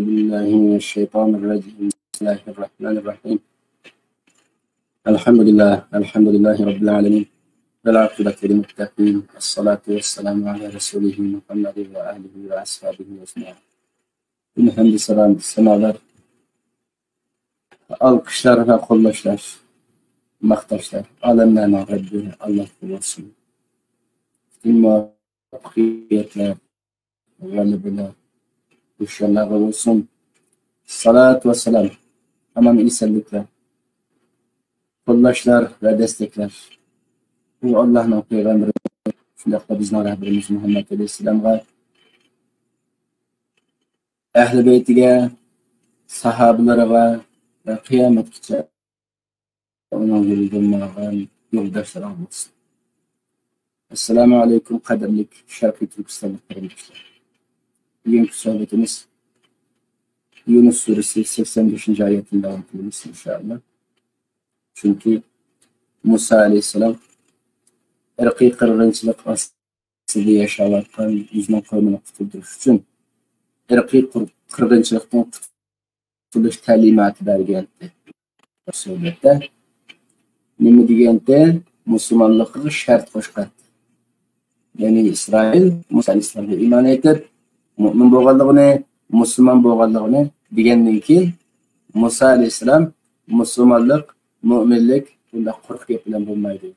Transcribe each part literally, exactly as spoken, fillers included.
بالله من الشيطان الرجيم. بسم الله الرحمن الرحيم. الحمد لله، الحمد لله رب العالمين. والعاقبة للمتقين. الصلاة والسلام على رسوله محمد وآله وأصحابه أجمعين. Bütün hamd-i sena-, senalar, alkışlar ve kollaşlar, maqtashlar alamlarning Rabbi Allohga bo'lsin. Bütün muvaffaqiyatlar, g'alabalar, hushyorlarga bo'lsin. Salot va salom, aman esenliklar, qo'llashlar va destaklar u Allohning payg'ambari, shundoqla bizning rahbarimiz Muhammad alayhissalomga, ahli baytiga, sahobalariga va qiyomatgacha ئۇنىڭ يولىدا ماڭغان يولداشلىرىغا بولسۇن. ئەسسالامۇ ئەلەيكۇم، قەدىرلىك شەرقىي تۈركىستانلىق قېرىنداشلار. بۈگۈنكى سۆھبىتىمىز يۇنۇس سۈرىسى سەكسەن بەشىنچى ئايەتتىن داۋام قىلىمىز، ئىنشائاللا. چۈنكى مۇسا ئەلەيھىسسالام ئىرقىي قىرغىنچىلىق ئاستىدا ياشاۋاتقان ئۆزىنىڭ قەۋمىنى قۇتۇلدۇرۇش ئۈچۈن ئىرقىي قىر-، قىرغىنچىلىقتىن قۇتۇلۇش تەلىماتى بەرگەنتى. سۆھبەتتە نېمە دېگەنتى؟ مۇسۇلمانلىققا شەرت قوشقانتى. بەنى ئىسرائىل مۇسا ئەلەيھىسسالامغا ئىمان ئېيتىپ، مۇئمىن بولغانلىقىنى، مۇسۇلمان بولغانلىقىنى دېگەندىن كېيىن، مۇسا ئەلەيھىسسالام مۇسۇلمانلىق، مۇئمىنلىك بۇنداق قۇرۇق گەپ بىلەن بولمايدۇ.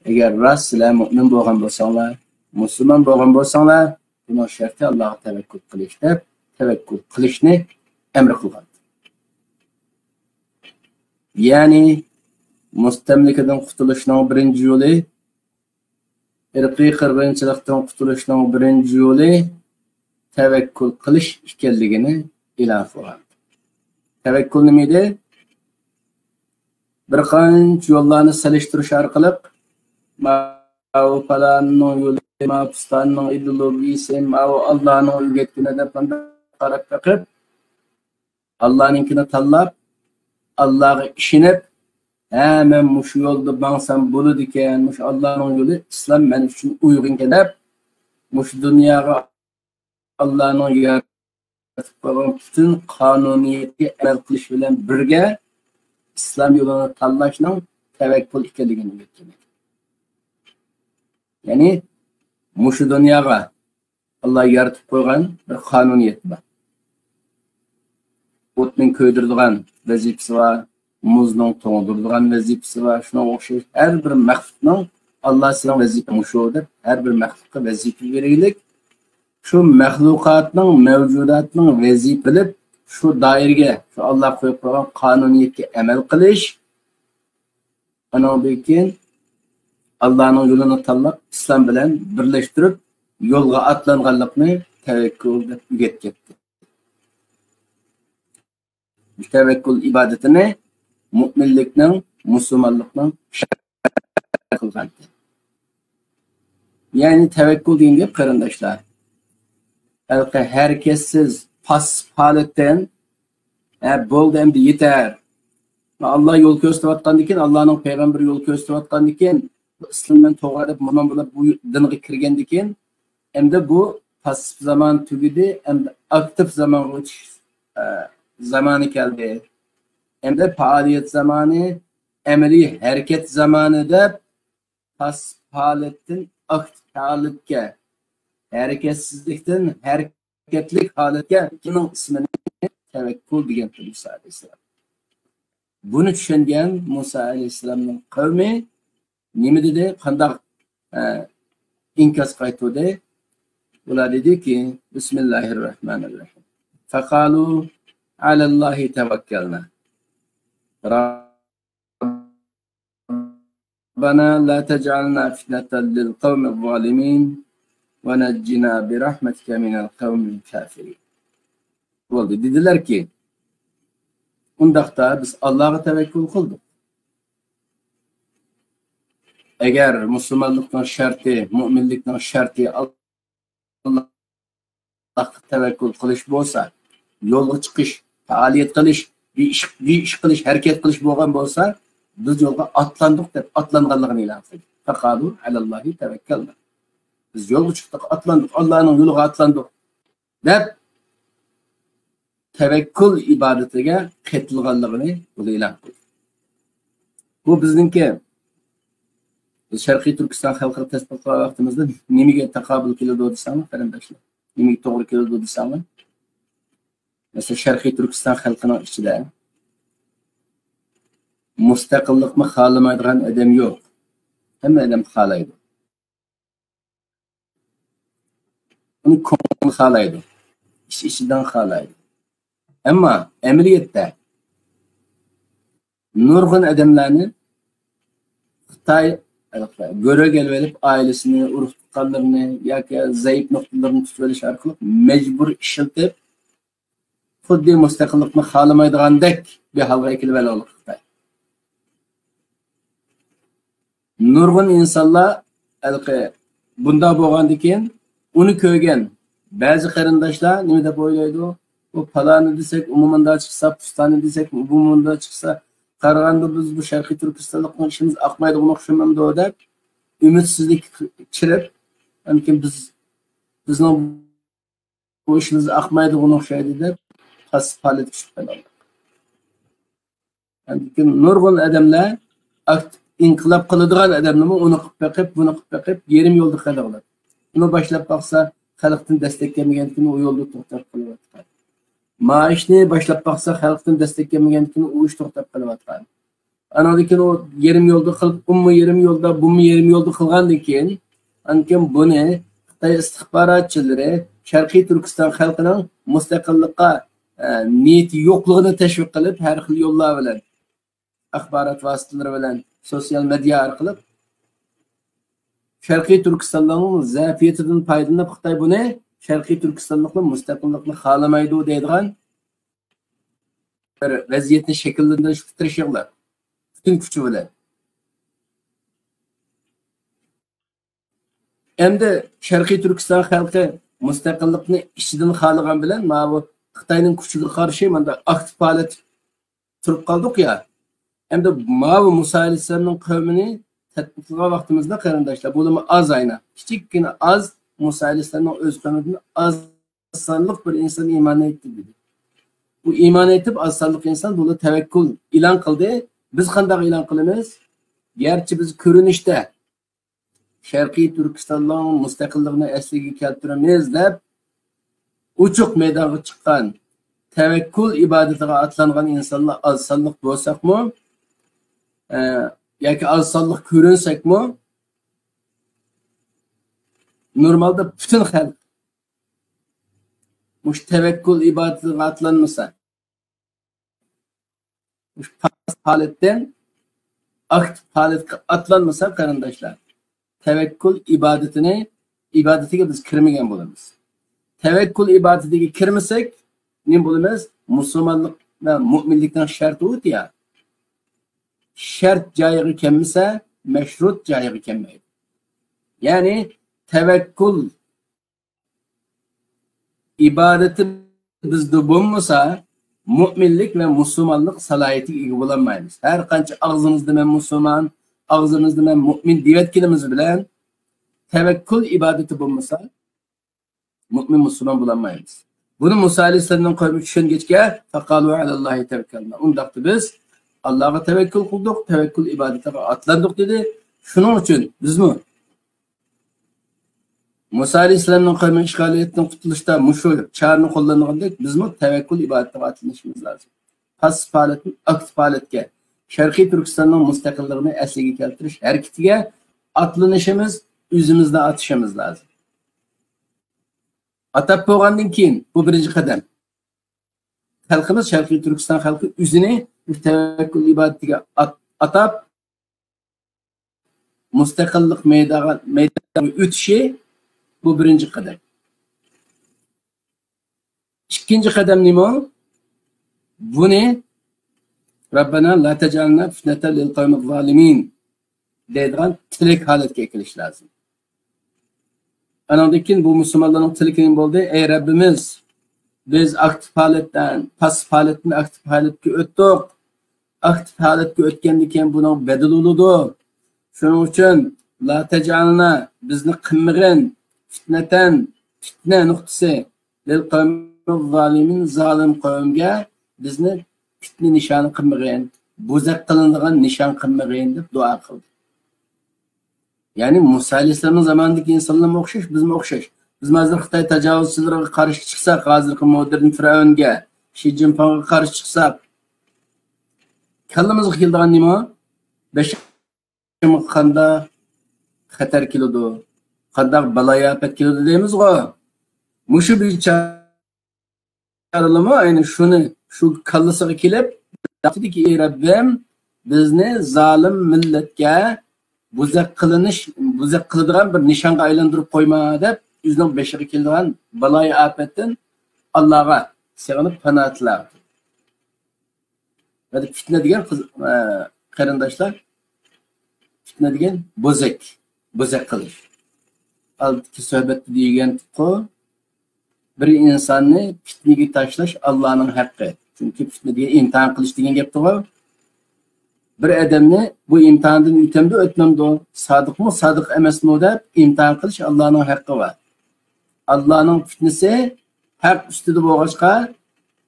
ئەگەر راست سىلەر مۇئمىن بولغان بولساڭلار، مۇسۇلمان بولغان بولساڭلار، بۇنىڭ شەرتى ئاللاغا تەۋەككۈل قىلىش دەپ، تەۋەككۈل قىلىشنى ئەمر قىلغان. يەنى مۇستەملىكىدىن قۇتۇلۇشنىڭ بىرىنچى يولى، ئىرقىي قىرغىنچىلىقتىن قۇتۇلۇشنىڭ بىرىنچى يولى تەۋەككۈل قىلىش ئىكەنلىكىنى ئېلان قىلغان. تەۋەككۈل نېمە ئىدى؟ بىر قانچە يوللارنى سېلىشتۇرۇش ئارقىلىق، ماۋۇ پالاننىڭ يولى، ماۋۇ پۇستاننىڭ ئىدېئولوگىيىسى، ماۋۇ ئاللانىڭ ئۆگەتكىنى دەپ مۇنداق قاراپ بېقىپ، ئاللانىڭكىنى تاللاپ، ئاللاغا ئىشىنىپ، ھە، مەن مۇشۇ يولدا ماڭسام بولىدىكەن، مۇشۇ ئاللانىڭ يولى ئىسلام مەن ئۈچۈن ئۇيغۇنكەن دەپ، مۇشۇ دۇنياغا ئاللانىڭ يارىتىپ قويغان پۈتۈن قانۇنىيەتكە ئەمەل قىلىش بىلەن بىرگە ئىسلام يولىنى تاللاشنىڭ تەۋەككۈل ئىكەنلىكىنى ئۆگەتكەن. يەنى مۇشۇ دۇنياغا ئاللا يارىتىپ قويغان بىر قانۇنىيەت بار. ئوتنىڭ كۆيدۈرىدىغان ۋەزىپىسى بار، مۇزنىڭ توڭدۇرىدىغان ۋەزىپىسى بار. شۇنىڭغا ئوخشاش ھەر بىر مەخلۇقنىڭ، ئاللا سېنىڭ ۋەزىپەڭ مۇشۇ دەپ ھەر بىر مەخلۇققا ۋەزىپە بېرىگلىك. شۇ مەخلۇقاتنىڭ، مەۋجۇداتنىڭ ۋەزىپە بىلىپ، شۇ دائىرىگە، شۇ ئاللا قويۇپ قويغان قانۇنىيەتكە ئەمەل قىلىش، ئانىڭدىن كېيىن ئاللانىڭ يولىنى تاللاپ، ئىسلام بىلەن بىرلەشتۈرۈپ يولغا ئاتلانغانلىقنى تەۋەككۈل دەپ ئۆگەتكەنتى. تەۋەككۈل ئىبادىتىنى مۇئمىنلىكنىڭ، مۇسۇلمانلىقنىڭ شەرتى قىلغانتى. يەنى تەۋەككۈل دېگەن گەپ، قېرىنداشلار، ھېلىقى ھەرىكەتسىز، پاسسىپ ھالەتتىن، ھە، بولدى، ئەمدى يېتەر. ئاللا يول كۆرسىتىۋاتقاندىكىن، ئاللانىڭ پەيغەمبىرى يول كۆرسىتىۋاتقاندىكىن، بۇ ئىسلام مەن توغرا دەپ مۇسۇلمان بولۇپ، بۇ دىنغا كىرگەندىكىن، ئەمدى بۇ پاسسىپ زامان تۈگىدى، ئەمدى ئاكتىپ زامانغا ئۆتۈش، ئە، زامانى كەلدى. ئەمدى پائالىيەت زامانى، ئەمەلىي ھەرىكەت زامانى دەپ، پاسسىپ ھالەتتىن ئاكتىپ ھالەتكە، ھەرىكەتسىزلىكتىن ھەرىكەتلىك ھالەتكە كىمنىڭ ئىسمىنى تەۋەككۈل دېگەنتى مۇسا ئەلەيھىسسالام. بۇنى چۈشەنگەن مۇسا ئەلەيھىسسالامنىڭ قەۋمى نېمە دېدى؟ قانداق، ئە، ئىنكاس قايتۇردى؟ ئۇلار دېدىكى، بىسمىللاھىررەھمانىررەھىم. فقالوا على الله توكلنا. ربنا لا تجعلنا فتنة للقوم الظالمين ونجنا برحمتك من القوم الكافرين. بولدى، دېدىلەركى، ئۇنداقتا بىز ئاللاغا تەۋەككۈل قىلدۇق. ئەگەر مۇسۇلمانلىقنىڭ شەرتى، مۇئمىنلىكنىڭ شەرتى ئاللاغا تەۋەككۈل قىلىش بولسا، يولغا چىقىش، پائالىيەت قىلىش، بىر ئىش، بىر ئىش قىلىش، ھەرىكەت قىلىش بولغان بولسا، بىز يولغا ئاتلاندۇق دەپ ئاتلانغانلىقىنى ئېلان قىلدى. فقالوا على الله توكلنا. بىز يولغا چىقتۇق، ئاتلاندۇق، ئاللانىڭ يولىغا ئاتلاندۇق دەپ تەۋەككۈل ئىبادىتىگە قېتىلغانلىقىنى بۇ ئېلان قىلدى. بۇ بىزنىڭكى، بىز شەرقىي تۈركىستان خەلقىنى تەسۋىر قىلغان ۋاقتىمىزدا نېمىگە تاقابىل كېلىدۇ دېسەڭلار، قېرىنداشلار؟ نېمىگە توغرا كېلىدۇ دېسەڭلار؟ مەسىلەن، شەرقىي تۈركىستان خەلقىنىڭ ئىچىدە مۇستەقىللىقنى خالىمايدىغان ئادەم يوق. ھەممە ئادەم خالايدۇ. ئۇنى كۆڭلى خالايدۇ. ئىچ-ئىچىدىن خالايدۇ. ئەمما ئەمەلىيەتتە نۇرغۇن ئادەملەرنى خىتاي گۆرۈگە ئېلىۋېلىپ، ئائىلىسىنى، ئۇرۇق-تۇغقانلىرىنى ياكى زەئىپ نۇقتىلىرىنى تۇتۇۋېلىش ئارقىلىق مەجبۇرىي ئىشلىتىپ، خۇددى مۇستەقىللىقنى خالىمايدىغاندەك بىر ھالغا ئەكېلىۋالغان خىتاي. نۇرغۇن ئىنسانلار ھېلىقى بۇنداق بولغاندىن كېيىن ئۇنى كۆرگەن بەزى قېرىنداشلار نېمە دەپ ئويلايدۇ؟ بۇ پالانى دېسەك، ئۇمۇ مۇنداق چىقسا، پۇستانى دېسەك، ئۇمۇ مۇنداق چىقسا، قارىغاندا بىز بۇ شەرقىي تۈركىستانلىقنىڭ ئىشىمىز ئاقمايدىغان ئوخشىمامدۇ دەپ ئۈمىدسىزلىككە چىرىپ، ئاندىن كېيىن بىز، بىزنىڭ بۇ ئىشىمىز ئاقمايدىغان ئوخشايدۇ دەپ پاسسىپ ھالەتكە چۈشۈپ قالغان. ئاندىن كېيىن نۇرغۇن ئادەملەر ئاكتىپ ئىنقىلاب قىلىدىغان ئادەمنىمۇ ئۇنى قىلىپ بېقىپ، بۇنى قىلىپ بېقىپ، يېرىم يولدا قالغانلار. ئۇنى باشلاپ باقسا، خەلقتىن دەستەك كەلمىگەندىكىن ئۇ يولدا توختاپ قېلىۋاتقان. ما ئىشنى باشلاپ باقسا، خەلقتىن دەستەك كەلمىگەندىكىن ئۇ ئىش توختاپ قېلىۋاتقان. ئانىڭدىن كېيىن ئۇ يېرىم يولدا قىلىپ، ئۇمۇ يېرىم يولدا، بۇمۇ يېرىم يولدا قىلغاندىن كېيىن، ئاندىن كېيىن بۇنى خىتاي ئىستىخباراتچىلىرى شەرقىي تۈركىستان خەلقىنىڭ مۇستەقىللىققا، ئە، نىيىتى يوقلۇقىنى تەشۋىق قىلىپ، ھەر خىل يوللار بىلەن، ئاخبارات ۋاسىتىلىرى بىلەن، سوتسىيال مېدىيا ئارقىلىق شەرقىي تۈركىستاننىڭ زەئىپىيىتىدىن پايدىلىنىپ، خىتاي بۇنى شەرقىي تۈركىستانلىقلار مۇستەقىللىقنى خالىمايدۇ دەيدىغان بىر ۋەزىيەتنى شەكىللەندۈرۈشكە تىرىشىڭلار. پۈتۈن كۈچى بىلەن. ئەمدى شەرقىي تۈركىستان خەلقى مۇستەقىللىقنى ئىچىدىن خالىغان بىلەن، ماۋۇ خىتاينىڭ كۈچىگە قارشى مانا ئاكتىپ ھالەت تۇرۇپ قالدۇق يا. ئەمدى ماۋۇ مۇسا ئەلەيھىسسالامنىڭ قەۋمىنى تەتبىق قىلغان ۋاقتىمىزدا، قېرىنداشلار، بۇلىمۇ ئاز ئاينا، كىچىككىنە ئاز، مۇسا ئەلەيھىسسالامنىڭ ئۆز قەۋمىدىن ئاز سانلىق بىر ئىنسان ئىمان ئېيتتى دېدى. بۇ ئىمان ئېيتىپ ئاز سانلىق ئىنسان بۇنى تەۋەككۈل ئېلان قىلدى. بىز قانداق ئېلان قىلىمىز؟ گەرچە بىز كۆرۈنۈشتە شەرقىي تۈركىستاننىڭ مۇستەقىللىقىنى ئەسلىگە كەلتۈرىمىز دەپ ئوچۇق مەيدانغا چىققان، تەۋەككۈل ئىبادىتىغا ئاتلانغان ئىنسانلار ئاز سانلىق بولساقمۇ، ئە، ياكى ئاز سانلىق كۆرۈنسەكمۇ، نورمالدا پۈتۈن خەلق مۇشۇ تەۋەككۈل ئىبادىتىغا ئاتلانمىسا، مۇشۇ پاسسىپ ھالەتتىن ئاكتىپ ھالەتكە ئاتلانمىسا، قېرىنداشلار، تەۋەككۈل ئىبادىتىنى، ئىبادىتىگە بىز كىرمىگەن بولىمىز. تەۋەككۈل ئىبادىتىگە كىرمىسەك، نېمە بولىمىز؟ مۇسۇلمانلىق ۋە مۇئمىنلىكنىڭ شەرتى ئۇ يا. شەرت جايىغا كەلمىسە، مەشرۇت جايىغا كەلمەيدۇ. يەنى تەۋەككۈل ئىبادىتى بىزدە بولمىسا، مۇئمىنلىك ۋە مۇسۇلمانلىق سالاھىيىتىگە ئىگە بولالمايمىز. ھەر قانچە ئاغزىمىزدا «مەن مۇسۇلمان»، ئاغزىمىزدا «مەن مۇئمىن» دېيىۋەتكىنىمىز بىلەن، تەۋەككۈل ئىبادىتى بولمىسا، مۇئمىن مۇسۇلمان بولالمايمىز. بۇنى مۇسا ئەلەيھىسسالامنىڭ قەۋمى چۈشەنگەچكە، «فەقالۇ ئەلەللاھى تەۋەككەلنا.» ئۇنداقتا بىز ئاللاغا تەۋەككۈل قىلدۇق، تەۋەككۈل ئىبادىتىگە ئاتلاندۇق دېدى. شۇنىڭ ئۈچۈن بىزمۇ مۇسا ئەلەيھىسسالامنىڭ قەۋمى ئىشغالىيەتتىن قۇتۇلۇشتا مۇشۇ چارىنى قوللانغاندەك، بىزمۇ تەۋەككۈل ئىبادىتىگە ئاتلىنىشىمىز لازىم. پاسسىپ ھالەتتىن ئاكتىپ ھالەتكە، شەرقىي تۈركىستاننىڭ مۇستەقىللىقىنى ئەسلىگە كەلتۈرۈش ھەرىكىتىگە ئاتلىنىشىمىز، ئۆزىمىزنى ئاتىشىمىز لازىم. ئاتاپ بولغاندىن كېيىن، بۇ بىرىنچى قەدەم. خەلقىمىز، شەرقىي تۈركىستان خەلقى ئۆزىنى تەۋەككۈل ئىبادىتىگە ئات-، ئاتاپ، مۇستەقىللىق مەيدانىغا، مەيدانىغا ئۆتۈشى، بۇ بىرىنچى قەدەم. ئىككىنچى قەدەم نېمە؟ بۇنى «رەببەنا لا تەجئەلنا فىتنەتەن لىل قەۋمىز زالىمىن» دەيدىغان تىلەك ھالەتكە ئەكېلىش لازىم. ئانىڭدىن كېيىن بۇ مۇسۇلمانلارنىڭ تىلىكى نېمە بولدى؟ «ئەي رەببىمىز، بىز ئاكتىپ ھالەتتىن، پاسسىپ ھالەتتىن ئاكتىپ ھالەتكە ئۆتتۇق. ئاكتىپ ھالەتكە ئۆتكەندىن كېيىن بۇنىڭ بەدىلى بولىدۇ. شۇنىڭ ئۈچۈن لا تەجئەلنا، بىزنى قىلمىغىن، فىتنەتەن، پىتنە نۇقتىسى، لىل قەۋمىز زالىمىن، زالىم قەۋمگە بىزنى پىتنە نىشانى قىلمىغىن، بوزەك قىلىنىدىغان نىشان قىلمىغىن دەپ دۇئا قىلدى. يەنى مۇسا ئەلەيھىسسالامنىڭ زامانىدىكى ئىنسانلارمۇ ئوخشاش، بىزمۇ ئوخشاش. بىز ھازىر خىتاي تاجاۋۇزچىلىرىغا قارشى چىقساق، ھازىرقى مودېرن فىرئەۋنگە، شى جىنپىڭغا قارشى چىقساق، كاللىمىزغا كېلىدىغان نېمە؟ بېشىمغا قانداق خەتەر كېلىدۇ، قانداق بالايىئاپەت كېلىدۇ دەيمىزغۇ. مۇشۇ بىچارە ئەرلىمۇ ئەينى شۇنى، شۇ كاللىسىغا كېلىپ، دېدىكى، ئى رەببىم، بىزنى زالىم مىللەتكە بوزەك قىلىنىش، بوزەك قىلىدىغان بىر نىشانغا ئايلاندۇرۇپ قويما دەپ، ئۆزىنىڭ بېشىغا كېلىدىغان بالايىئاپەتتىن ئاللاغا سېغىنىپ پانا تىلەپ. ھەدە پىتنە دېگەن قىز-، ئە، قېرىنداشلار، پىتنە دېگەن بوزەك، بوزەك قىلىش. ئالدىدىكى سۆھبەتتە دېگەنتىكقۇ، بىر ئىنساننى پىتنىگە تاشلاش ئاللانىڭ ھەققى. چۈنكى پىتنە دېگەن ئىمتىھان قىلىش دېگەن گەپتىغۇ. بىر ئادەمنى بۇ ئىمتىھاندىن ئۆتەمدۇ، ئۆتمەمدۇ، سادىقمۇ، سادىق ئەمەسمۇ دەپ ئىمتىھان قىلىش ئاللانىڭ ھەققى بار. ئاللانىڭ پىتنىسى ھەق ئۈستىدە بولغاچقا،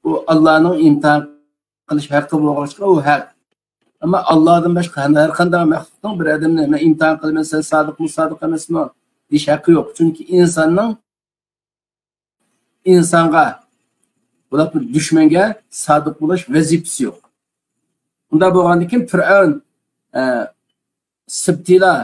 ئۇ ئاللانىڭ ئىمتىھان قىلىش ھەققى بولغاچقا، ئۇ ھەق. ئەمما ئاللادىن باشقا ھەر قانداق مەخلۇقنىڭ بىر ئادەمنى، مەن ئىمتىھان قىلىمەن، سەن سادىقمۇ، سادىق ئەمەسمۇ دېيىش ھەققى يوق. چۈنكى ئىنساننىڭ ئىنسانغا، بولۇپمۇ دۈشمەنگە سادىق بولۇش ۋەزىپىسى يوق. ئۇنداق بولغاندىن كېيىن پىرئەۋن، ئە، سىبتىيلار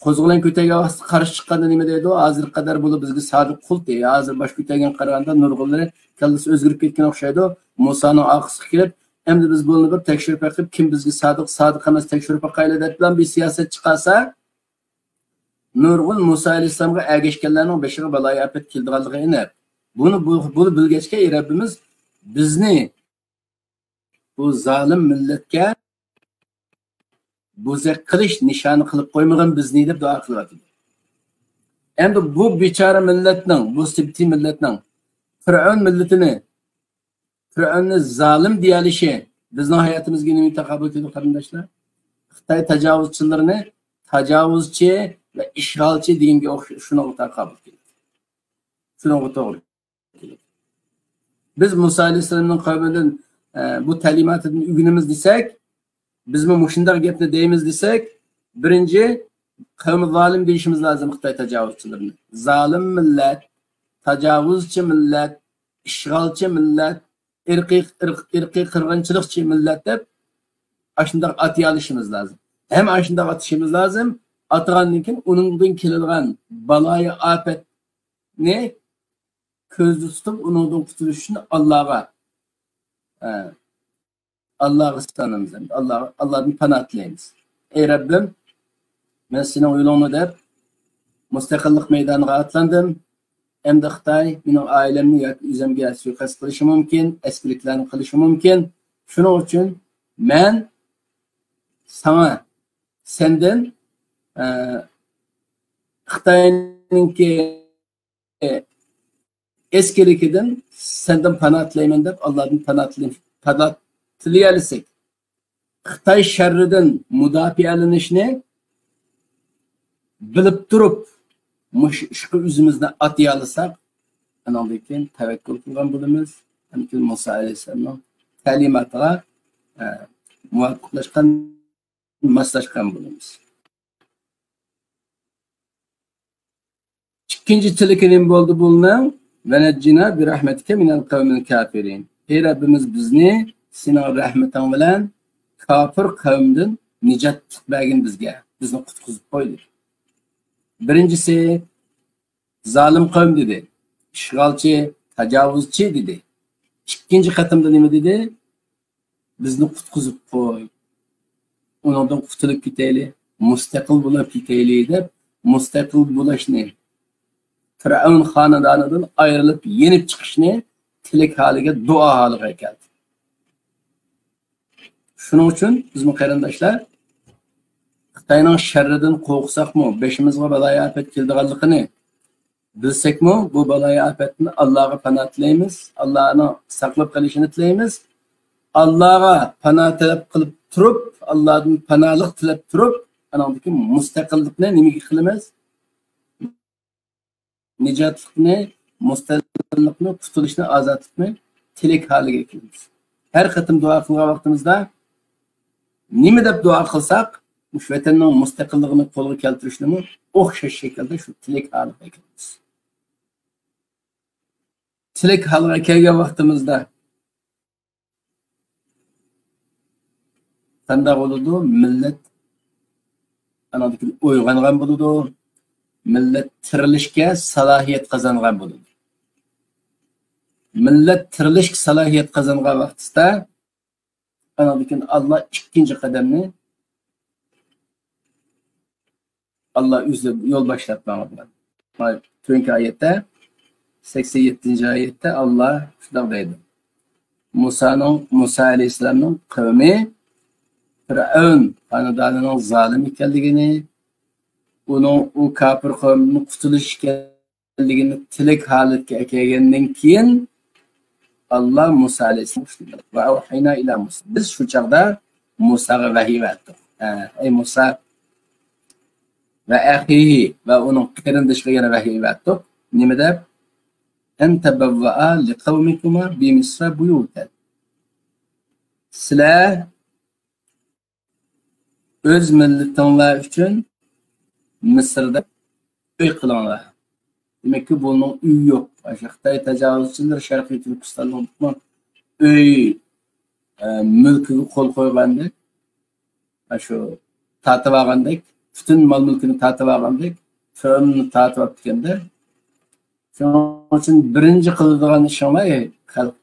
قوزغىلاڭ كۆتەرگەن ۋاقىتتا قارشى چىققاندا نېمە دەيدۇ؟ ھازىرغا قەدەر بۇلار بىزگە سادىق قۇل دەيدۇ. ھازىر باش كۆتەرگەنگە قارىغاندا نۇرغۇنلىرى كاللىسى ئۆزگىرىپ كەتكەن ئوخشايدۇ. مۇسانىڭ ئارقىسىغا كېلىپ، ئەمدى بىز بۇنى بىر تەكشۈرۈپ بېقىپ، كىم بىزگە سادىق، سادىق ئەمەس تەكشۈرۈپ باقايلى دەپلا بىر سىياسەت چىقارسا، نۇرغۇن مۇسا ئەلەيھىسسالامغا ئەگەشكەنلەرنىڭ بېشىغا بالايىئاپەت كېلىدىغانلىقى ئېنىق. بۇنى بۇ، بۇنى بىلگەچكە، ئى رەببىمىز بىزنى بۇ زالىم مىللەتكە بوزەك قىلىش نىشانى قىلىپ قويمىغىن بىزنى دەپ دۇئا قىلىۋاتىدۇ. ئەمدى بۇ بىچارە مىللەتنىڭ، بۇ سىبتىي مىللەتنىڭ پىرئەۋن مىللىتىنى، پىرئەۋننى زالىم دېيەلىشى بىزنىڭ ھاياتىمىزغا نېمە تاقابىل كېلىدۇ، قېرىنداشلار؟ خىتاي تاجاۋۇزچىلىرىنى تاجاۋۇزچى ۋە ئىشغالچى دېگەنگە ئوخشاش، شۇنىڭغا تاقابىل كېلىدۇ. شۇنىڭغا توغرا كېلىدۇ. بىز مۇسا ئەلەيھىسسالامنىڭ قەۋمىدىن، ئە، بۇ تەلىماتىدىن ئۆگىنىمىز دېسەك، بىزمۇ مۇشۇنداق گەپنى دەيمىز دېسەك، بىرىنچى، قەۋمى زالىم دېيىشىمىز لازىم خىتاي تاجاۋۇزچىلىرىنى. زالىم مىللەت، تاجاۋۇزچى مىللەت، ئىشغالچى مىللەت، ئىرقىي، ئىرق-، ئىرقىي قىرغىنچىلىقچى مىللەت دەپ ئاشۇنداق ئاتىيالىشىمىز لازىم. ھەم ئاشۇنداق ئاتىشىمىز لازىم. ئاتىغاندىن كېيىن ئۇنىڭدىن كېلىدىغان بالايىئاپەتنى كۆزدە تۇتۇپ، ئۇنىڭدىن قۇتۇلۇش ئۈچۈن ئاللاغا، ئە، ئاللاغا سىغىنىمىز، ئاللا، ئاللادىن پانا تىلەيمىز. ئەي رەببىم، مەن سېنىڭ يولۇڭنى دەپ مۇستەقىللىق مەيدانىغا ئاتلاندىم. ئەمدى خىتاي مېنىڭ ئائىلەمنى ياكى ئۆزۈمگە سۇيىقەست قىلىشى مۇمكىن، ئەسكىلىكلەرنى قىلىشى مۇمكىن. شۇنىڭ ئۈچۈن مەن ساڭا، سەندىن، ئە، خىتاينىڭكى ئەسكىلىكىدىن سەندىن پانا تىلەيمەن دەپ، ئاللادىن پانا تىلەي-، پانا تىلىيەلىسەك، خىتاي شەررىدىن مۇداپىئەلىنىشنى بىلىپ تۇرۇپ، مۇشۇ ئىشقا ئۆزىمىزنى ئاتىيالىساق، ئانىڭدىن كېيىن تەۋەككۈل قىلغان بولىمىز. ھەمكىن مۇسا ئەلەيھىسسالامنىڭ تەلىماتىغا، ئە، مۇۋاپىقلاشقان، ماسلاشقان بولىمىز. ئىككىنچى تىلىكى نېمە بولدى بۇنىڭ؟ ۋەنەججىنا بىرەھمەتىكە مىنەل قەۋمىل كافىرىن. ئەي رەببىمىز، بىزنى سېنىڭ رەھمىتىڭ بىلەن كاپىر قەۋمدىن نىجاتلىق بەرگىن بىزگە. بىزنى قۇتقۇزۇپ قوي، دېدى. بىرىنچىسى، زالىم قەۋم دېدى. ئىشغالچى، تاجاۋۇزچى دېدى. ئىككىنچى قېتىمدا نېمە دېدى؟ بىزنى قۇتقۇزۇپ قوي. ئۇنىڭدىن قۇتۇلۇپ كېتەيلى، مۇستەقىل بولۇپ كېتەيلى دەپ، مۇستەقىل بولۇشنى، پىرئەۋن خانىدانىدىن ئايرىلىپ، يېنىپ چىقىشنى تىلەك ھالىگە، دۇئا ھالىغا كەلدى. شۇنىڭ ئۈچۈن بىزمۇ قېرىنداشلار، خىتاينىڭ شەررىدىن قورقساقمۇ، بېشىمىزغا بالايىئاپەت كېلىدىغانلىقىنى بىلسەكمۇ، بۇ بالايىئاپەتتىن ئاللاغا پانا تىلەيمىز، ئاللانىڭ ساقلاپ قېلىشىنى تىلەيمىز. ئاللاغا پانا تەلەپ قىلىپ تۇرۇپ، ئاللادىن پانالىق تىلەپ تۇرۇپ، ئانىڭدىن كېيىن مۇستەقىللىقنى نېمىگە قىلىمىز؟ نىجاتلىقنى مۇستەقىللىقنى، قۇتۇلۇشنى، ئازادلىقنى تىلەك ھالىگە كېلىمىز. ھەر قېتىم دۇئا قىلغان ۋاقتىمىزدا نېمە دەپ دۇئا قىلساق، مۇشۇ ۋەتەننىڭ مۇستەقىللىقىنى قولغا كەلتۈرۈشنىمۇ ئوخشاش شەكىلدە شۇ تىلەك ھالىغا كېلىمىز. تىلەك ھالىغا كەلگەن ۋاقتىمىزدا قانداق بولىدۇ؟ مىللەت ئانىڭدىن كېيىن ئويغانغان بولىدۇ. مىللەت تىرىلىشكە سالاھىيەت قازانغان بولىدۇ. مىللەت تىرىلىشكە سالاھىيەت قازانغان ۋاقتىدا ئانىڭدىن كېيىن ئاللا ئىككىنچى قەدەمنى ئاللا ئۆزى يول باشلاپ ماڭىدۇ. تۆۋەنكى ئايەتتە، سەكسەن يەتتىنچى ئايەتتە ئاللا شۇنداق دەيدۇ. مۇسانىڭ، مۇسا ئەلەيھىسسالامنىڭ قەۋمى پىرئەۋن خانىدانىنىڭ زالىم ئىكەنلىكىنى، ئۇنىڭ ئۇ كاپىر قەۋمدىن قۇتۇلۇش ئىكەنلىكىنى تىلەك ھالەتكە ئەكەلگەندىن كېيىن، ئاللا مۇسا ئەلەيھىسسالام شۇنداق، ۋە ئەۋھەينا ئىلا مۇسا. بىز شۇ چاغدا مۇساغا ۋەھىي بەردۇق. ھە، ئەي مۇسا، ۋە ئەخىھى، ۋە ئۇنىڭ قېرىندىشىغا يەنە ۋەھىي بەردۇق. نېمە دەپ؟ ئەن تەبەۋۋەئا لىقەۋمىكۇما بىمىسرە بۇيۇتەن. سىلەر ئۆز مىللىتىڭلار ئۈچۈن مىسىردا ئۆي قىلىڭلار. دېمەككى، بۇنىڭ ئۆيى يوق. ئاشۇ خىتاي تاجاۋۇزچىلىرى شەرقىي تۈركىستاننىڭ ئۆي، ئە، مۈلكىگە قول قويغاندەك، ئاشۇ تارتىۋالغاندەك، پۈتۈن مال-مۈلكىنى تارتىۋالغاندەك، فىرئەۋننى تارتىۋاپتىكەندە. شۇنىڭ ئۈچۈن بىرىنچى قىلىدىغان ئىشىڭلار، ئەي خەلق،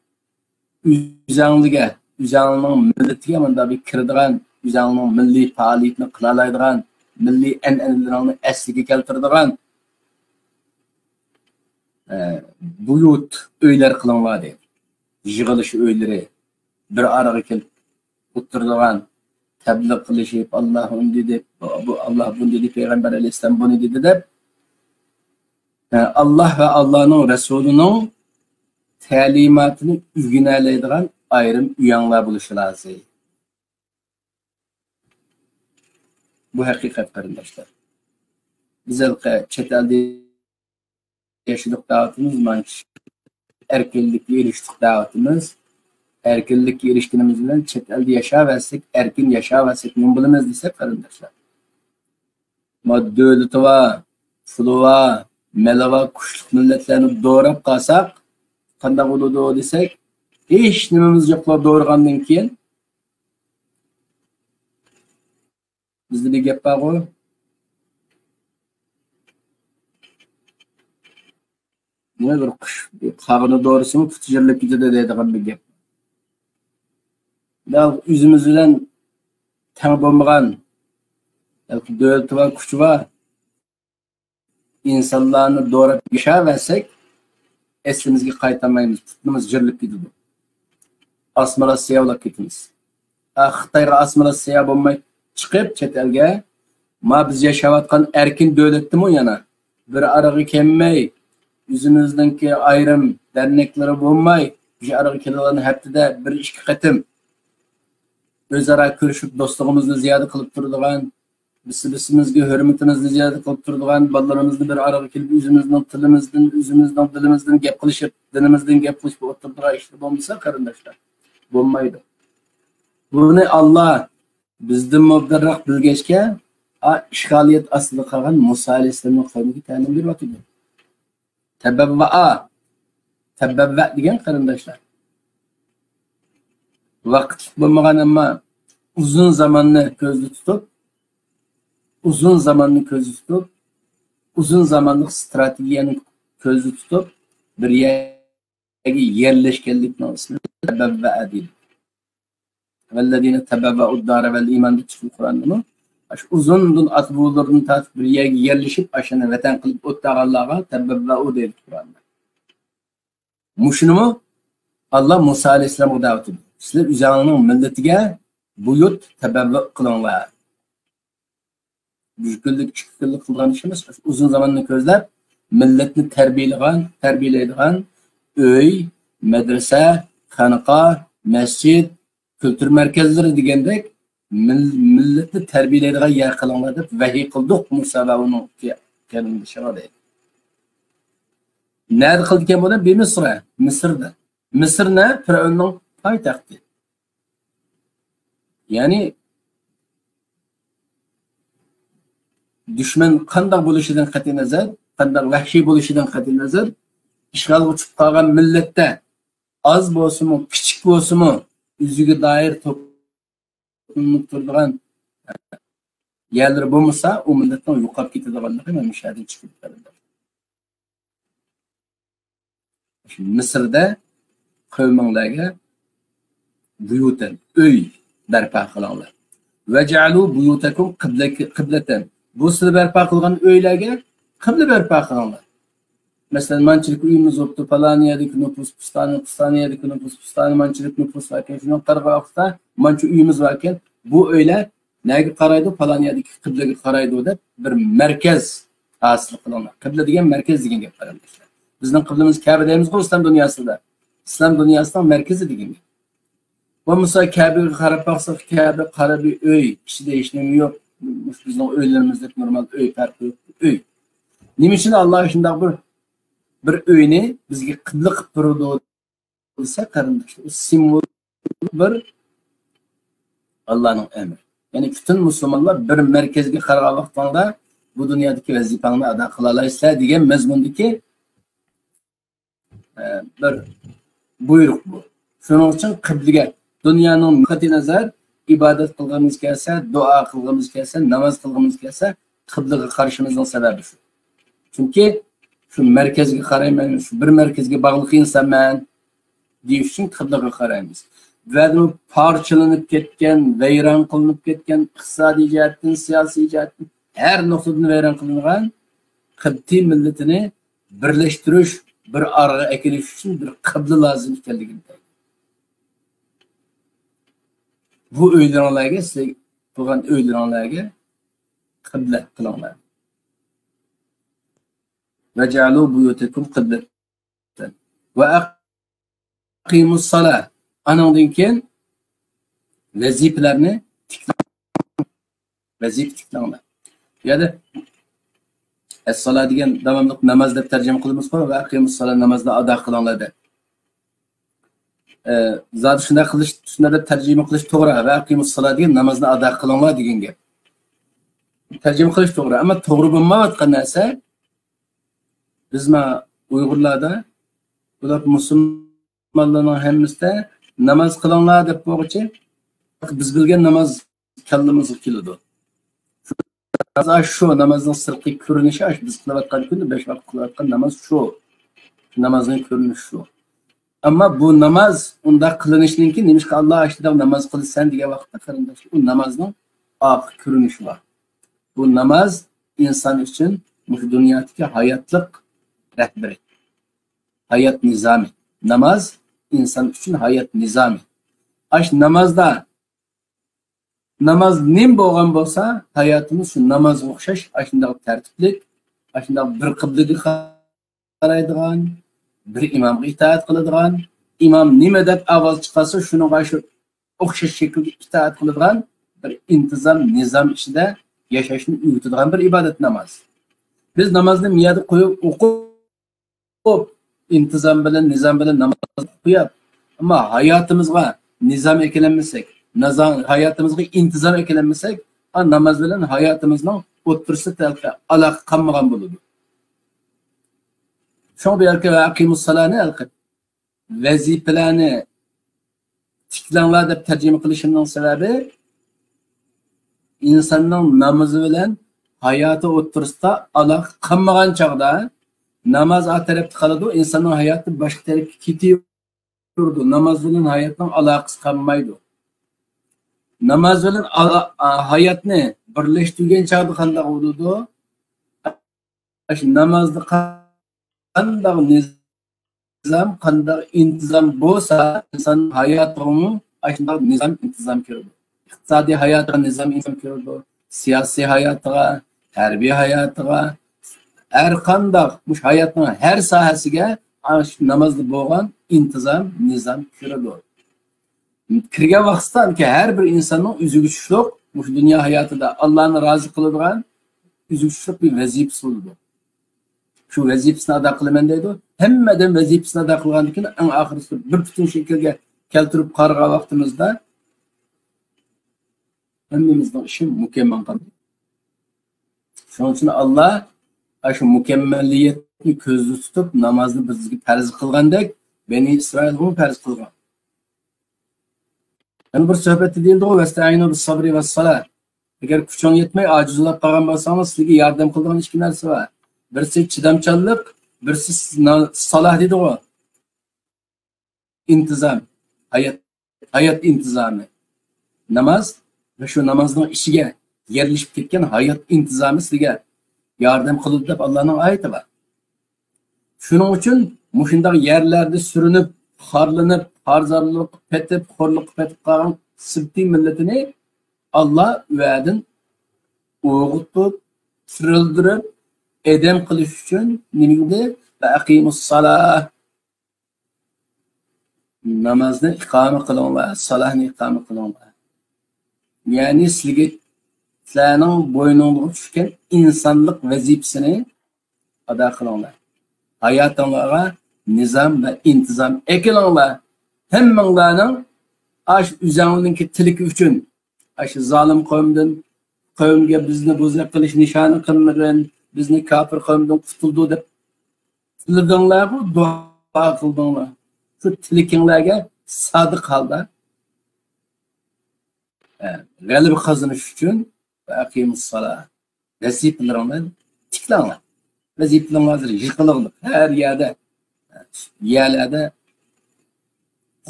ئۆزەڭلىگە، ئۆزەڭنىڭ مىللىتىگە مۇنداق بىر كىرىدىغان، ئۆزەڭنىڭ مىللىي پائالىيىتىنى قىلالايدىغان، مىللىي ئەنئەنىلىرىڭنى ئەسلىگە كەلتۈرىدىغان، ئە، بۇيۇت، ئۆيلەر قىلىڭلار دەيدۇ. يىغىلىش ئۆيلىرى، بىر ئارىغا كېلىپ ئولتۇرىدىغان، تەبلىغ قىلىشىپ، ئاللا ئۇندىدى، بۇ، بۇ ئاللا بۇندىدى، پەيغەمبەر ئەلەيھىسسالام بۇنى دېدى دەپ، ئە، ئاللا ۋە ئاللانىڭ رەسۇلىنىڭ تەلىماتىنى ئۆگىنەلەيدىغان ئايرىم ئۆيەڭلار بولۇشى لازىم. بۇ ھەقىقەت، قېرىنداشلار. بىز ھېلىقى چەت ئەلدە ياشىدۇق دەۋاتىمىز، مانچە ئەركىنلىككە ئېرىشتۇق دەۋاتىمىز. ئەركىنلىككە ئېرىشكىنىمىز بىلەن چەت ئەلدە ياشاۋەرسەك، ئەركىن ياشاۋەرسەك، نېمە بولىمىز دېسەك، قېرىنداشلار، ما دۆلىتى بار، پۇلى بار، مېلى بار، كۈچلۈك مىللەتلەرنى دوراپ قالساق، قانداق بولىدۇ دېسەك، ھېچ نېمىمىز يوقلا دورىغاندىن كېيىن، بىزدە بىر گەپ بارغۇ، نېمە، بىر قۇش قاغىنى دورىسىمۇ پۇتى جىرىلىپ كېتىدۇ دەيدىغان بىر گەپ. دەل ئۆزىمىز بىلەن تەڭ بولمىغان، بەلكى دۆلىتى بار، كۈچى بار ئىنسانلارنى دوراپ ياشاۋەرسەك، ئەسلىمىزگە قايتالمايمىز، پۇتىمىز جىرىلىپ كېتىدۇ. ئاسما راست ساياھلاپ كېتىمىز. ئا، خىتايغا ئاسما راست ساياھ بولماي چىقىپ چەت ئەلگە، ما بىز ياشاۋاتقان ئەركىن دۆلەتتىمۇ يەنە بىر ئارىغا كەلمەي، ئۆزىمىزنىڭكى ئايرىم دەرنەكلىرى بولماي، بىر ئارىغا كېلىدىغان ھەپتىدە بىر ئىككى قېتىم ئۆزئارا كۆرۈشۈپ، دوستلۇقىمىزنى زىيادە قىلىپ تۇرىدىغان، بىرسى-بىرسىمىزگە ھۆرمىتىمىزنى زىيادە قىلىپ تۇرىدىغان، بالىلىرىمىزنى بىر ئارىغا كېلىپ، ئۆزىمىزنىڭ تىلىمىزدىن، ئۆزىمىزنىڭ دىلىمىزدىن گەپ قىلىشىپ، دىنىمىزدىن گەپ قىلىشىپ ئولتۇرىدىغان ئىشلار بولمىسا، قېرىنداشلار، بولمايدۇ. بۇنى ئاللا بىزدىن مۇبدىلراق بىلگەچكە، ئا، ئىشغالىيەت ئاستىدا قالغان مۇسا ئەلەيھىسسالامنىڭ قەۋمىگە تەلىم بېرىۋاتىدۇ. تەبەۋۋەئا. تەبەۋۋە دېگەن، قېرىنداشلار، ۋاقىتلىق بولمىغان، ئەمما ئۇزۇن زاماننى كۆزدە تۇتۇپ، ئۇزۇن زاماننى كۆزدە تۇتۇپ، ئۇزۇن زامانلىق ستراتېگىيەنى كۆزدە تۇتۇپ، بىر يەرگە يەرلەشكەنلىكنىڭ ئىسمى تەبەۋۋەئە دەيدۇ. ۋەللەزىنە تەبەۋۋەئۇد دارە ۋەل ئىمان دەپ چىقتى قۇرئاندىمۇ. ئاشۇ ئۇزۇندىن ئاتا-بوۋىلىرىدىن تارتىپ بىر يەرگە يەرلىشىپ، ئاشۇنى ۋەتەن قىلىپ ئولتۇرغانلارغا تەبەۋۋەئۇ دەيدۇ قۇرئاندا. مۇشۇنىمۇ ئاللا مۇسا ئەلەيھىسسالامغا دەۋەت قىلدى. سىلەر ئۆزۈڭلارنىڭ مىللىتىگە بۇيۇت، تەبەۋۋۇ قىلىڭلار. بىر كۈنلۈك، ئىككى كۈنلۈك قىلغان ئىش ئەمەس. ئۇزۇن زاماننى كۆزلەپ، مىللەتنى تەربىيەلىگەن، تەربىيەلەيدىغان ئۆي، مەدرىسە، خانىقا، مەسچىت، كۈلتۈر مەركەزلىرى دېگەندەك مىل-، مىللەتنى تەربىيەلەيدىغان يەر قىلىڭلار دەپ ۋەھىي قىلدۇق مۇسا ۋە ئۇنىڭ قېرىندىشىغا دەيدۇ. نەدە قىلىدىكەن بۇنى؟ بىمىسرە، مىسىردا. مىسىر نە؟ پىرئەۋننىڭ پايتەختى. يەنى دۈشمەن قانداق بولۇشىدىن قەتئىينەزەر، قانداق ۋەھشىي بولۇشىدىن قەتئىينەزەر، ئىشغالغا چۈشۈپ قالغان مىللەتتە ئاز بولسىمۇ، كىچىك بولسىمۇ، ئۆزىگە دائىر توپلىنىپ تۇرىدىغان يەرلىرى بولمىسا، ئۇ مىللەتنىڭ يوقاپ كېتىدىغانلىقى مەن مۇشۇ يەردىن چىقىپ قالىدۇ. مىسىردا قەۋمىڭلارغا بۇيۇتەن، ئۆي بەرپا قىلىڭلار. ۋەجئەلۇ بۇيۇتەكۇم قىبلەتەن. بۇ سىلەر بەرپا قىلغان ئۆيلەرگە قىبلە بەرپا قىلىڭلار. مەسىلەن، مانچىلىك ئۆيىمىز بوپتۇ، پالان يەردىكى نوپۇس پۇستانى، پۇستانى يەردىكى نوپۇس پۇستانى، مانچىلىك نوپۇس باركەن، شۇنىڭ قارىغان ۋاقىتتا مانچە ئۆيىمىز باركەن، بۇ ئۆيلەر نەگە قارايدۇ؟ پالان يەردىكى قىبلىگە قارايدۇ دەپ بىر مەركەز ھاسىل قىلىڭلار. قىبلە دېگەن مەركەز دېگەن گەپ، قېرىنداشلار. بىزنىڭ قىبلىمىز كەبە دەيمىزغۇ ئىسلام دۇنياسىدا. ئىسلام دۇنياسىنىڭ مەركىزى دېگەن گەپ. بولمىسا كەبىگە قاراپ باقساق، كەبە قارا بىر ئۆي، ئىچىدە ھېچنېمە يوق. مۇشۇ بىزنىڭ ئۆيلىرىمىزدەك نورمال ئۆي پەرقى يوق. ئۆي. نېمە ئۈچۈن ئاللا شۇنداق بىر، بىر ئۆينى بىزگە قىبلە قىلىپ تۇرىدۇ دېسە، قېرىنداشلار، ئۇ سىمۋول بىر ئاللانىڭ ئەمرى. يەنى پۈتۈن مۇسۇلمانلار بىر مەركەزگە قارىغان ۋاقتىڭدا بۇ دۇنيادىكى ۋەزىپەڭنى ئادا قىلالايسىلەر دېگەن مەزمۇندىكى، ئە، بىر بۇيرۇق بۇ. شۇنىڭ ئۈچۈن قىبلىگە، دۇنيانىڭ قەتئىينەزەر، ئىبادەت قىلغىمىز كەلسە، دۇئا قىلغىمىز كەلسە، ناماز قىلغىمىز كەلسە، قىبلىگە قارىشىمىزنىڭ سەۋەبى شۇ. چۈنكى شۇ مەركەزگە قارايمەن، شۇ بىر مەركەزگە باغلىق ئىنسانمەن دېيىش ئۈچۈن قىبلىگە قارايمىز. بۇ يەردىمۇ پارچىلىنىپ كەتكەن، ۋەيران قىلىنىپ كەتكەن، ئىقتىسادىي جەھەتتىن، سىياسىي جەھەتتىن، ھەر نۇقتىدىن ۋەيران قىلىنغان قىبتىي مىللىتىنى بىرلەشتۈرۈش، بىر ئارىغا ئەكېلىش ئۈچۈن بىر قىبلە لازىم ئىكەنلىكىنى. بۇ ئۆيلىرىڭلارغا، سىز قىلغان ئۆيلىرىڭلارغا قىبلە قىلىڭلار. ۋەجئەلۇ بۇيۇتەكۇم قىبلەتەن ۋە ئەقىمۇسسالا. ئانىڭدىن كېيىن ۋەزىپىلەرنى تىكلەڭ. ۋەزىپە تىكلەڭلار. بۇ يەردە ئەسسالا دېگەن داۋاملىق ناماز دەپ تەرجىمە قىلىمىزغۇ، ۋە ئەقىمۇسسالا، نامازنى ئادا قىلىڭلار دەپ. ئە، زادى شۇنداق قىلىش، شۇنداق دەپ تەرجىمە قىلىش توغرا، ۋە ئەقىمۇسسالا دېگەن نامازنى ئادا قىلىڭلار دېگەن گەپ. تەرجىمە قىلىش توغرا، ئەمما توغرا بولمايۋاتقان نەرسە، بىز ما ئۇيغۇرلاردا، بۇلار مۇسۇلمانلارنىڭ ھەممىسىدە ناماز قىلىڭلار دەپ بولغۇچە، بىز بىلگەن ناماز كاللىمىزغا كېلىدۇ. ناماز شۇ، نامازنىڭ سىرتقى كۆرۈنۈشى شۇ، بىز قىلىۋاتقان، كۈندە بەش ۋاقىت قىلىۋاتقان ناماز شۇ. شۇ نامازنىڭ كۆرۈنۈشى شۇ. ئەمما بۇ ناماز ئۇنداق قىلىنىشىنىڭكى، نېمىشقا ئاللا ئاشۇنداق ناماز قىلىسەن دېگەن ۋاقىتتا، قېرىنداشلار، ئۇ نامازنىڭ ئارقا كۆرۈنۈشى بار. بۇ ناماز ئىنسان ئۈچۈن مۇشۇ دۇنيادىكى ھاياتلىق رەھبىرى، ھايات نىزامى. ناماز ئىنسان ئۈچۈن ھايات نىزامى. ئاشۇ نامازدا ناماز نېمە بولغان بولسا، ھاياتىمىز شۇ نامازغا ئوخشاش، ئاشۇنداق تەرتىپلىك، ئاشۇنداق بىر قىبلىگە قارايدىغان، بىر ئىمامغا ئىتائەت قىلىدىغان، ئىمام نېمە دەپ ئاۋاز چىقارسا، شۇنىڭغا شۇ ئوخشاش شەكىلدە ئىتائەت قىلىدىغان بىر ئىنتىزام، نىزام ئىچىدە ياشاشنى ئۆگىتىدىغان بىر ئىبادەت ناماز. بىز نامازنى مىيادە قويۇپ ئوقۇپ، ئىنتىزام بىلەن، نىزام بىلەن ناماز قويۇپ، ئەمما ھاياتىمىزغا نىزام ئەكېلەلمىسەك، نازا-، ھاياتىمىزغا ئىنتىزام ئەكېلەلمىسەك، ئا، ناماز بىلەن ھاياتىمىزنىڭ ئوتتۇرىسىدا ئالاقە قالمىغان بولىدۇ. شۇڭا بۇ يەرگە ۋە ئەقىمۇسسالانى ۋەزىپىلەرنى تىكلەڭلار دەپ تەرجىمە قىلىشىمنىڭ سەۋەبى، ئىنساننىڭ نامىزى بىلەن ھاياتى ئوتتۇرىسىدا ئالاقە قالمىغان چاغدا، ناماز ئا تەرەپتە قالىدۇ، ئىنساننىڭ ھاياتى باشقا تەرەپكە كېتىۋېرىدۇ. ناماز بىلەن ھاياتنىڭ ئالاقىسى قالمايدۇ. ناماز بىلەن ئالا-، ئا، ھاياتنى بىرلەشتۈرگەن چاغدا قانداق بولىدۇ؟ ئاشۇ نامازدا قانداق نىزام، قانداق ئىنتىزام بولسا، ئىنسان ھاياتىغىمۇ ئاشۇنداق نىزام، ئىنتىزام كىرىدۇ. ئىقتىسادىي ھاياتىغا نىزام، ئىنتىزام كىرىدۇ، سىياسىي ھاياتىغا، ھەربىي ھاياتىغا، ھەر قانداق مۇشۇ ھاياتنىڭ ھەر ساھەسىگە ئاشۇ نامازدا بولغان ئىنتىزام، نىزام كىرىدۇ. كىرگەن ۋاقتىدىكى ھەر بىر ئىنساننىڭ ئۆزىگە چۈشلۈك، مۇشۇ دۇنيا ھاياتىدا ئاللانى رازى قىلىدىغان ئۆزىگە چۈشلۈك بىر ۋەزىپىسى بولىدۇ. شۇ ۋەزىپىسىنى ئادا قىلىمەن دەيدۇ. ھەممە ئادەم ۋەزىپىسىنى ئادا قىلغاندىن كېيىن، ئەڭ ئاخىرىسى بىر پۈتۈن شەكىلگە كەلتۈرۈپ قارىغان ۋاقتىمىزدا، ھەممىمىزنىڭ ئىشى مۇكەممەل قىلدى. شۇنىڭ ئۈچۈن ئاللا ئاشۇ مۇكەممەلىيەتنى كۆزدە تۇتۇپ، نامازنى بىزگە پەرز قىلغاندەك، بەنى ئىسرائىلغىمۇ پەرز قىلغان. يەنە بىر سۆھبەتتە دېيىلدىغۇ، ۋەستەئىنۇ بىس سەبرى ۋەس سالا. ئەگەر كۈچۈڭ يەتمەي، ئاجىزلاپ قالغان بولساڭىز، سىزگە ياردەم قىلىدىغان ئىككى نەرسە بار. بىرسى چىدامچانلىق، بىرسى سالا دېدىغۇ. ئىنتىزام، ھايات، ھايات ئىنتىزامى. ناماز ۋە شۇ نامازنىڭ ئىچىگە يەرلىشىپ كەتكەن ھايات ئىنتىزامى سىزگە ياردەم قىلىدۇ دەپ ئاللانىڭ ئايىتى بار. شۇنىڭ ئۈچۈن مۇشۇنداق يەرلەردە سۈرۈنۈپ، خارلىنىپ، خارزارلىققا پېتىپ، خورلۇققا پېتىپ قالغان سىبتىي مىللىتىنى ئاللا ۋەدىن ئويغىتىپ، تىرىلدۈرۈپ، ئادەم قىلىش ئۈچۈن نېمە دېدى؟ ۋە ئەقىمۇس سالاھ. نامازنى ئىقامە قىلىڭلار، سالاھنى ئىقامە قىلىڭلار. يەنى سىلەرگە، سىلەرنىڭ بوينۇڭغا چۈشكەن ئىنسانلىق ۋەزىپىسىنى ئادا قىلىڭلار. ھاياتىڭلارغا نىزام ۋە ئىنتىزام ئەكېلىڭلار. ھەممىڭلارنىڭ ئاشۇ ئۆزەڭلارنىڭكى تىلىكى ئۈچۈن، ئاشۇ زالىم قەۋمدىن، قەۋمگە بىزنى بۇزۇق قىلىش نىشانى قىلمىغىن، بىزنى كاپىر قەۋمدىن قۇتۇلدۇر دەپ تىلىدىڭلارغۇ، دۇئا قىلدىڭلار. شۇ تىلىكىڭلارگە سادىق ھالدا، ئە، غەلىبە قازىنىش ئۈچۈن ۋە ئەقىمۇس سالاھ، ۋەزىپىلىرىڭلارنى تىكلەڭلار. ۋەزىپىلىرىڭلار ھازىر يىقىلىقلىق، ھەر يەردە، يەرلەردە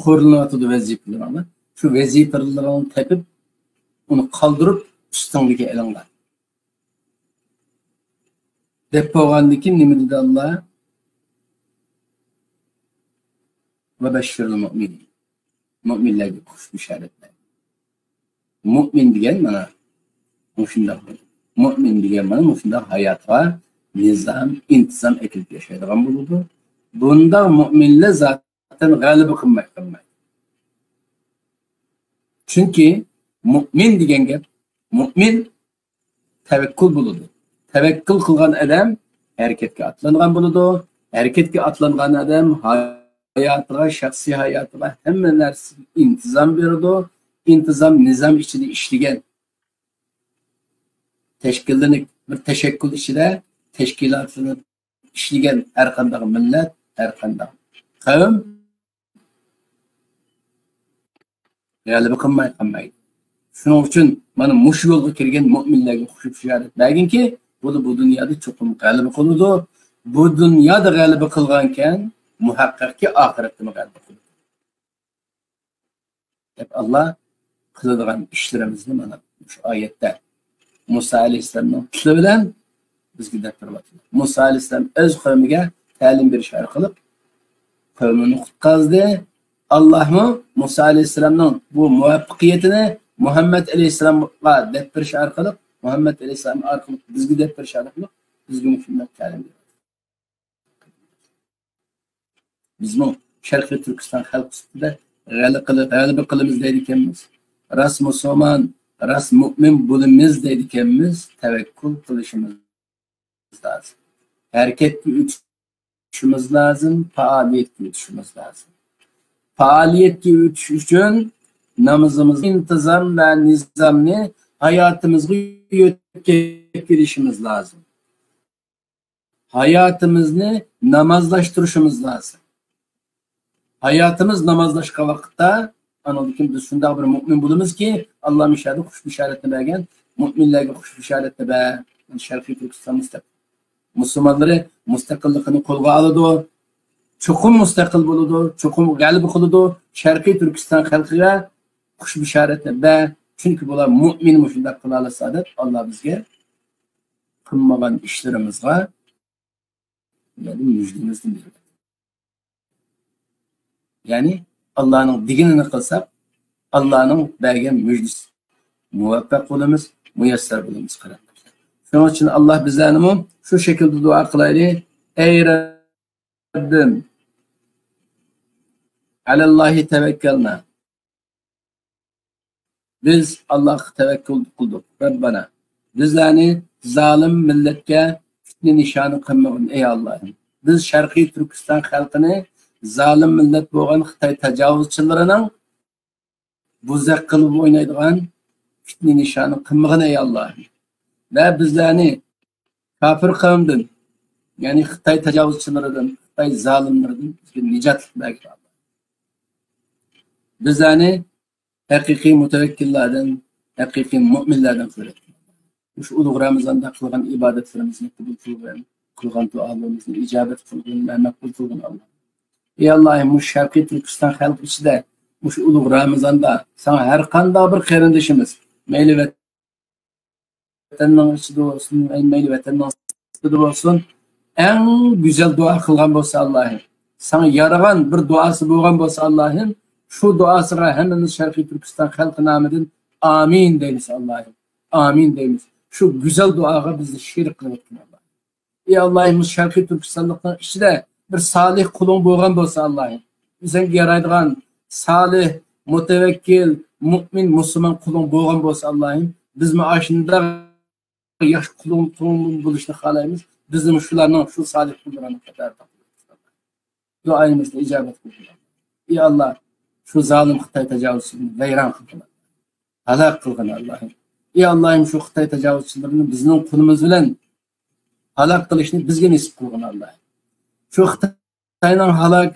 خورلىنىۋاتىدۇ ۋەزىپىلىرىڭلار. شۇ ۋەزىپىلىرىڭنى تېپىپ، ئۇنى قالدۇرۇپ، ئۈستۈڭدىكى ئېلىڭلار. دەپ بولغاندىن كېيىن نېمە دېدى ئاللا؟ ۋە بەششىرىل مۇئمىنىن. مۇئمىنلەرگە خۇش بېشارەت بەر. مۇئمىن دېگەن مانا مۇشۇنداق. مۇئمىن دېگەن مانا مۇشۇنداق ھاياتقا نىزام، ئىنتىزام ئەكېلىپ ياشايدىغان بولىدۇ. بۇنداق مۇئمىنلەر زاتەن غەلىبە قىلماي قالمايدۇ. چۈنكى مۇئمىن دېگەن گەپ، مۇئمىن تەۋەككۈل بولىدۇ. تەۋەككۈل قىلغان ئادەم ھەرىكەتكە ئاتلانغان بولىدۇ. ھەرىكەتكە ئاتلانغان ئادەم ھاياتىغا، شەخسىي ھاياتىغا، ھەممە نەرسىگە ئىنتىزام بېرىدۇ. ئىنتىزام، نىزام ئىچىدە ئىشلىگەن، تەشكىللىنىپ، بىر تەشەككۈل ئىچىدە تەشكىلاتلىنىپ ئىشلىگەن ھەر قانداق مىللەت، ھەر قانداق قەۋم غەلىبە قىلماي قالمايدۇ. شۇنىڭ ئۈچۈن مانا مۇشۇ يولغا كىرگەن مۇئمىنلەرگە خۇش بېشارەت بەرگىنكى، بۇلار بۇ دۇنيادا چوقۇم غەلىبە قىلىدۇ. بۇ دۇنيادا غەلىبە قىلغانكەن، مۇھەققەقكى ئاخىرەتتىمۇ غەلىبە قىلىدۇ. دەپ ئاللا قىلىدىغان ئىشلىرىمىزنى مانا شۇ ئايەتتە مۇسا ئەلەيھىسسالامنىڭ تىلى بىلەن بىزگە دەپ بېرىۋاتىدۇ. مۇسا ئەلەيھىسسالام ئۆز قەۋمىگە تەلىم بېرىش ئارقىلىق قەۋمىنى قۇتقازدى. ئاللاھمۇ مۇسا ئەلەيھىسسالامنىڭ بۇ مۇۋەپپەقىيىتىنى مۇھەممەد ئەلەيھىسسالامغا دەپ بېرىش ئارقىلىق، مۇھەممەد ئەلەيھىسسالام ئارقىلىق بىزگە دەپ بېرىش ئارقىلىق بىزگىمۇ شۇنداق تەلىم بېرىدۇ. بىزمۇ شەرقىي تۈركىستان خەلقى سۈپىتىدە غەلە-، غەلىبە قىلىمىز دەيدىكەنمىز. راست مۇسۇلمان، راست مۇئمىن بولىمىز دەيدىكەنمىز، تەۋەككۈل قىلىشىمىز لازىم. ھەرىكەتكە ئۆتۈشىمىز لازىم، پائالىيەتكە ئۆتۈشىمىز لازىم. پائالىيەتكە ئۆتۈش ئۈچۈن نامىزىمىز، ئىنتىزام ۋە نىزامنى ھاياتىمىزغا يۆتكەپ كېلىشىمىز لازىم. ھاياتىمىزنى نامازلاشتۇرۇشىمىز لازىم. ھاياتىمىز نامازلاشقان ۋاقىتتا، ئانىڭدىن كېيىن بىز شۇنداق بىر مۇئمىن بولىمىزكى، ئاللا مۇشۇ يەردە خۇش بېشارەتنى بەرگەن، مۇئمىنلەرگە خۇش بېشارەتنى بەر. شەرقىي تۈركىستان مۇستەق-، مۇسۇلمانلىرى مۇستەقىللىقىنى قولغا ئالىدۇ، چوقۇم مۇستەقىل بولىدۇ، چوقۇم غەلىبە قىلىدۇ. شەرقىي تۈركىستان خەلقىگە خۇش بېشارەتنى بەر، چۈنكى بۇلار مۇئمىن، مۇشۇنداق قىلالىسا دەپ، ئاللا بىزگە قىلمىغان ئىشلىرىمىزغا مۇجدىمىزنى بېرىدۇ. يەنى ئاللانىڭ دېگىنىنى قىلساق، ئاللانىڭ بەرگەن مۇجدىسى، مۇۋەپپەق بولىمىز، مۇيەسسەر بولىمىز، قېرىنداشلار. شۇنىڭ ئۈچۈن ئاللا بىزلەرنىمۇ شۇ شەكىلدە دۇئا قىلايلى. ئەي رەببىم، ئەلەللاھى تەۋەككەلنا. بىز ئاللاھقا تەۋەككۈل قىلدۇق. رەببانا، بىزلەرنى زالىم مىللەتكە، نىشانە قىلمىغىن، ئەي ئاللاھىم. بىز شەرقىي تۈركىستان خەلقىنى زالىم مىللەت بولغان خىتاي تاجاۋۇزچىلىرىنىڭ بوزەك قىلىپ ئوينايدىغان پىتنە نىشانە قىلمىغىن، ئەي ئاللاھىم. ۋە بىزلەرنى كاپىر قەۋمدىن، يەنى خىتاي تاجاۋۇزچىلىرىدىن، خىتاي زالىملىرىدىن بىزگە نىجاتلىق بەرگىن، ئاللاھ. بىزلەرنى ھەقىقىي مۇتەۋەككىللەردىن، ھەقىقىي مۇئمىنلەردىن قىلغىن. مۇشۇ ئۇلۇغ رامىزاندا قىلغان ئىبادەتلىرىمىزنى قوبۇل قىلغىن، قىلغان دۇئالىرىمىزنى ئىجابەت قىلغىن ۋە مەقبۇل قىلغىن، ئاللاھ. ئى ئاللاھىم، مۇشۇ شەرقىي تۈركىستان خەلقى ئىچىدە مۇشۇ ئۇلۇغ رامىزاندا ساڭا ھەر قانداق بىر قېرىندىشىمىز، مەيلى ۋەتەننىڭ ئىچىدە بولسۇن، مەيلى ۋەتەننىڭ سىرتىدا بولسۇن، ئەڭ گۈزەل دۇئا قىلغان بولسا، ئاللاھىم، ساڭا يارىغان بىر دۇئاسى بولغان بولسا، ئاللاھىم، شۇ دۇئاسىغا ھەممىمىز شەرقىي تۈركىستان خەلقى نامىدىن ئامىن دەيمىز، ئاللاھىم. ئامىن دەيمىز. شۇ گۈزەل دۇئاغا بىزنى شېرىك قىلىۋەتكىن، ئاللاھ. ئى ئاللاھىم، شەرقىي تۈركىستانلىقنىڭ ئىچىدە بىر سالىھ قۇلۇڭ بولغان بولسا، ئاللاھىم، ئۆزۈڭگە يارايدىغان سالىھ، مۇتەۋەككىل، مۇئمىن، مۇسۇلمان قۇلۇڭ بولغان بولسا، ئاللاھىم، بىزمۇ ئاشۇنداق ياخشى قۇلۇڭ، قۇلۇڭ بولۇشنى خالايمىز. بىزمۇ شۇلارنىڭ، شۇ سالىھ قۇللىرىنىڭ قاتارىدا، دۇئايىمىزنى ئىجابەت قىلغىن. ئى ئاللاھ، شۇ زالىم خىتاي تاجاۋۇزچىلىرىنى ۋەيران قىلغىن، ھالاك قىلغىن، ئاللاھىم. ئى ئاللاھىم، شۇ خىتاي تاجاۋۇزچىلىرىنى بىزنىڭ قولىمىز بىلەن ھالاك قىلىشنى بىزگە نېسىپ قىلغىن، ئاللاھىم. شۇ خىتاينىڭ ھالاك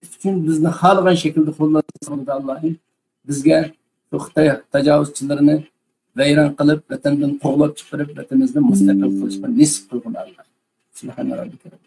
ئۈچۈن بىزنى خالىغان شەكىلدە قوللانسا بولىدۇ، ئاللاھىم. بىزگە شۇ خىتاي تاجاۋۇزچىلىرىنى ۋەيران قىلىپ، ۋەتەندىن قوغلاپ چىقىرىپ، ۋەتىنىمىزنى مۇستەقىل قىلىشقا نېسىپ قىلغىن، ئاللاھ. سبحان ربك رب